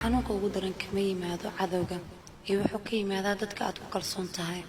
Xanuunka ugu daran kama yimaado cadowga ee wuxuu ka yimaadaa dadka aad ku kalsoon tahay.